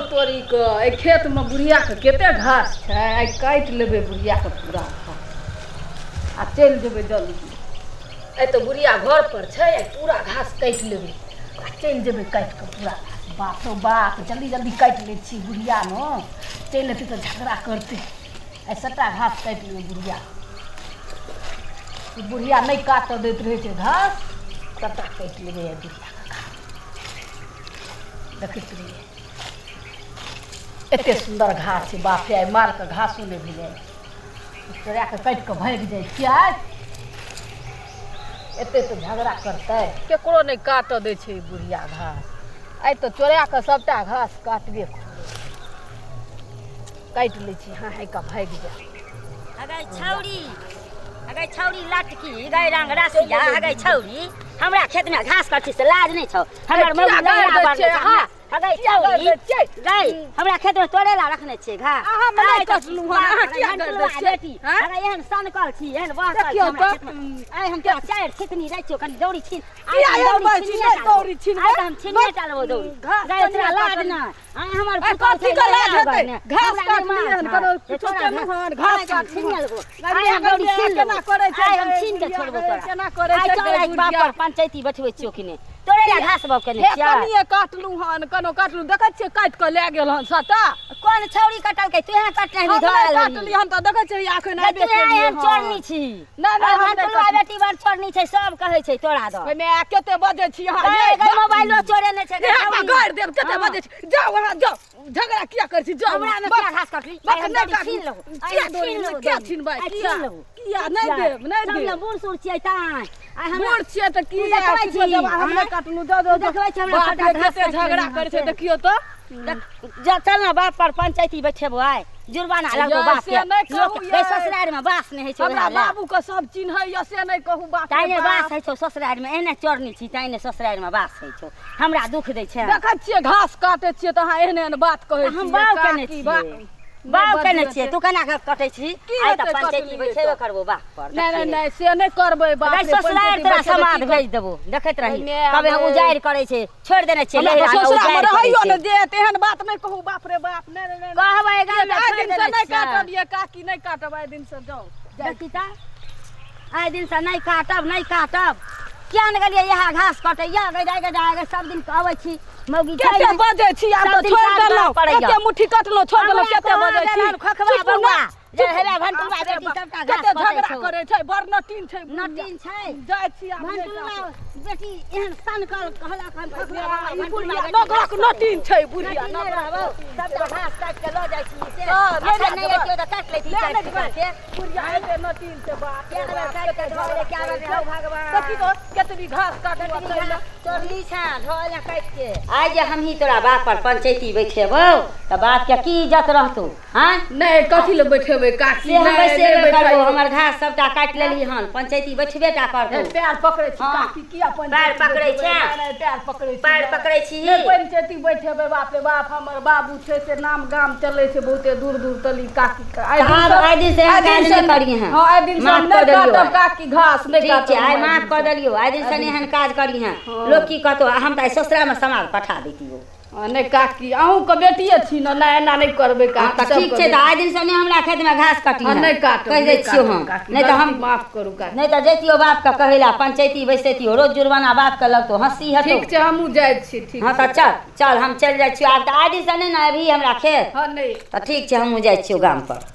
तोरी के एहि खेतमे बुढ़ियाके कते घास छै, आइ काटि लेबै बुढ़ियाके पूरा घास आ चलि जेबै जल्दी। आइ तऽ बुढ़िया घर पर छै, आइ पूरा घास काटि लेबै आ चलि जेबै काटि कऽ पूरा घास। बाप रौ बाप, जल्दी जल्दी काटि लै छी, बुढ़िया ने चलि एतै तऽ झगड़ा करतै। आइ सभटा घास काटि लेबै बुढ़िया। ई बुढ़िया नहि काटऽ दैत रहै छै घास, सभटा काटि लेबै आइ बुढ़ियाके घास। देखैत रहियै एते सुन्दर घास छै, बाप रे, आइ मालके घासो नहि भेलै। तोरा कऽ काटि कऽ भागि जाइ छियै, एते तऽ झगड़ा करतै। केकरो नहि काटऽ दै छै ई बुढ़िया घास। आइ तऽ चोरा कऽ सभटा घास काटबे करबै। काटि लै छी, हाँ हाँइ कऽ भागि जायब। अगै छौरी, अगै छौरी लटकी गै रंग रसिया, अगै छौरी हमरा खेत में घास कटै से लाज नहि छौ? हमर किया मौगी गारि लंगड़ा दै बड़ छियै छै अहाँ? अगै किया छौरी गारि दै छियै? गै, हमरा खेत में तोरे ला रखने छियै घास। अहाँ मे नहि आइ तऽ कटलहुँ हन, अहाँ किया गारि दै छियै? बेटी आँय? अगर एहन सनकल छी, एहन बहकल छी देखियौ हमरा तऽ। खेत में आइ हम तोरा चारि छितनी दै छियौ, कनि दौड़ी छीन। आइ किया हम एहन दौड़ी बाजै छी? छिनिए नहि टा लेबौ। दौड़ी छिनबै। आइ तऽ हम छिनिए टा लेबौ दौड़ी। घास गै, कनिए तोरा लाज काटल। नहि? आइ हमर आइ पुतहु कथी छै के लाज लड़ाइ हेतै? ने। घास हमरा नहि काटलियै हन, मार कोनो छौ। किछो तोरा केलहुँ हन, घास आइ हम काटलहुँ छिनिए हन। लेबौ। गै आइ हम गै दौड़ी छीन केना लेबौ। करै छै आइ हम गै छीन के बुढ़िया छोड़बौ गै, तोरा। केना करै आइ छै चल गै आइ बाप बुढ़िया? पर पंचायती बैठबै छियौ कि नहि? तोरे लए घास बाउ केने हे छियै? कनिए काटलहुँ हन, कोनो काटलहुँ, देखै छियै काटि कऽ लए गेल हन सभटा। कोन छौरी कटलकै? तोहे कटने हेबही, हम धऽ नहि आयल हेबही। काटलियै हन तऽ देखै छियै एखन गै, आबे तोहे केलियै एहन हन। चोरनी छी। नहि नहि, हम नहि भंटुलवा काटलियै। बेटी बड़ चोरनी छै, सब कहै छै तोरा दऽ। ओहिमे आ कते बजै छी अहाँ गै, यै? गै, मोबाइलो चोरेने छै गै इएह पर छौरी। गारि देब, कते हँ। बजै छी। जाउ अहाँ जाउ, झगड़ा किया करै छी? जाउ। हमरा मे बस, किया घास कटली? बस, आइ हम नहि दौड़ी काटू। छीन लेबौ। आइ किया हम दौड़ी छीन लेबौ किया दौड़ी। छिनबै? आइ किया छीन लेबौ। किया नहि देब, नहि सब देब। ने बूढ़ सूढ़ छियै ताँय। आइ हमरा बूढ़ छियै तऽ की तू देखबै किछो छी, जब हम नहि आँय? काटलहुँ, जाउ जाउ तू देखबै छी हमरा बाप सबटा रे, घास कते काटि झगड़ा लेलहुँ करै छै से। देखियौ तऽ। जा चल ने बाप पर पंचायती बैठेबो, आइ जुर्माना लगबो यै, बाप से के। नहि कहू लोक यै। गै, ससुरारि में बास नहि होइ छौ हमरा ओएह लए। बाबू के सब चिन्हैया, से नहि कहू। बाप रे ताहि बास बाप। होइ छौ ससुरारि में? एहने चोरनी छी ताहि ने ससुरारि में बास होइ छौ। हमरा दुख दै छै। देखै छियै घास काटै छियै तऽ अहाँ एहन एहन बात कहै हम छियै। बाउ केने काकी, छियै, नहि बाउ केने बजियौ छियै। से। तू केना कऽ कटै छी? की आइ तऽ हेतै पंचायती कटलियै बैठेबे तऽ? करबो बाप पर। नहि नहि देखियै। नहि, से नहि करबै। बाप गै रे, ससुरारि पंचायती तोरा बैठेबै समाद की भेज देबो, देखैत रही। ओहिमे कबे आबै। उजाड़ि करै छै, छोड़ि देने छियै हमरा तऽ लहिरा मे ससुरामे उजाड़ि करै रहैयो छै। ने देत, एहन बात नहि कहू। बाप रे बाप, नहि नहि नहि। कहबै गाममे आइ छोड़ि दिन से देने नहि छियै। काटब ये काकी, नहि काटब आइ दिन से, जाउ जाइ। देखी तऽ, आइ दिनसँ नहि काटब, नहि काटब। किया ने गेलियै इएह घास कटैया? गै दाइ, गै दाइ, गै, सब दिन अबै छी मौगी छै कते नहि। बजै छी आब सब तऽ दिन छोड़ि काज करऽ देलहुँ, पड़ैया। कते मुट्ठी कटलहुँ छोड़ि देलहुँ। हमरा कते कहाँ बजै छी? देलहन खोखबा चुप बौआ, ने, जे चुप। हेबे भंटुलवा बाप रे बेटी बाप, सबटा घास कते कटै झगड़ा छौ। करै छै, बड़ नटीन छै बुढ़िया। नटीन छै। जाइ छी आब नहि भंटुलवा काटब। बेटी एहन सनकल कहलक हम खोखबा बौआ ई भंटुलवा बुढ़िया बेटी घास नगरक कटै नटीन छै बुढ़िया। नटीने नगरक रहबौ, सबटा घास काटि कऽ लऽ जाइ छी से। हँ, ले अखन नहि जेबै। एतियौ तऽ काटि लैती ले चारि नहि टुकड़ा जेबै। से। बुढ़िया एते नटीन छै, बाप रे कए बेर बाप, काटि कते कऽ धऽ झगड़ा गेलै, कए करै बेर छै। हौ भगवान। देखी तऽ केतबी घास काटलहुँ कतनी चलि घास चोरली छेँ, धऽ एलैँ काटि के। आइ जे हमही तोरा बाप पर पंचैती बैठेबौ तऽ बाप के की इज्जत रहतौ? आँय? नहि, कथी लए बैठेबै काकी? से हम नहि बैसेबे नहि करबौ। बैठैयौ। हमर घास सबटा काटि लेली हन, पंचैती बैठबे टा करतौ। पैर पकड़ै छी हँ। काकी, किया पैर पंचायती पकड़ै बैठेबै? छेँ? नहि नहि, पैर पकड़ै छी। पैर नहि। पकड़ै छी? नहि पंचायती बैठेबै, बाप रे बाप, हमर बाबू छै से नाम गाम चलै छै बहुते दूर दूर तली काकी के। आइ तऽ दिन आब से आइ दिन से एहन आइ दिन काज से नहि करिहेँ। हँ, आइ दिन से माफ हम कऽ नहि देलियौ काटब आइ। काकी, घास नहि ठीक छै, काटब आइ हम आइ माफ दिन कऽ से। देलियौ। आइ दिन से नहि एहन काज करिहेँ। लोक की कहतौ? आ हम तऽ आइ ससुरामे समाद पठा दैतियौ। हँ, नहि काकी, अहूँके बेटिए छी ने, नहि एना नहि करबै हँ काकी। तऽ ठीक सबके छै, तऽ बेटी। आइ दिनसँ नहि हमरा खेतमे घास हँ, कटिहेँ। नहि काटब, कहि दै नहि छियौ काटब हम। काकी, नहि तऽ गलती हम माफ करू काकी। नहि तऽ जैतियौ बापके कहै लए, पंचैती बैसैतियौ, रोज जुर्माना बापके लगतौ, हँसी हेतौ। ठीक छै, हमहूँ जाइ छी, ठीक हँ छै। तऽ चल चल, हम चलि जाइ छियौ आब। तऽ आइ दिनसँ नहि ने अबही हमरा खेत? हँ, नहि। तऽ ठीक छै, हमहूँ जाइ छियौ गामपर।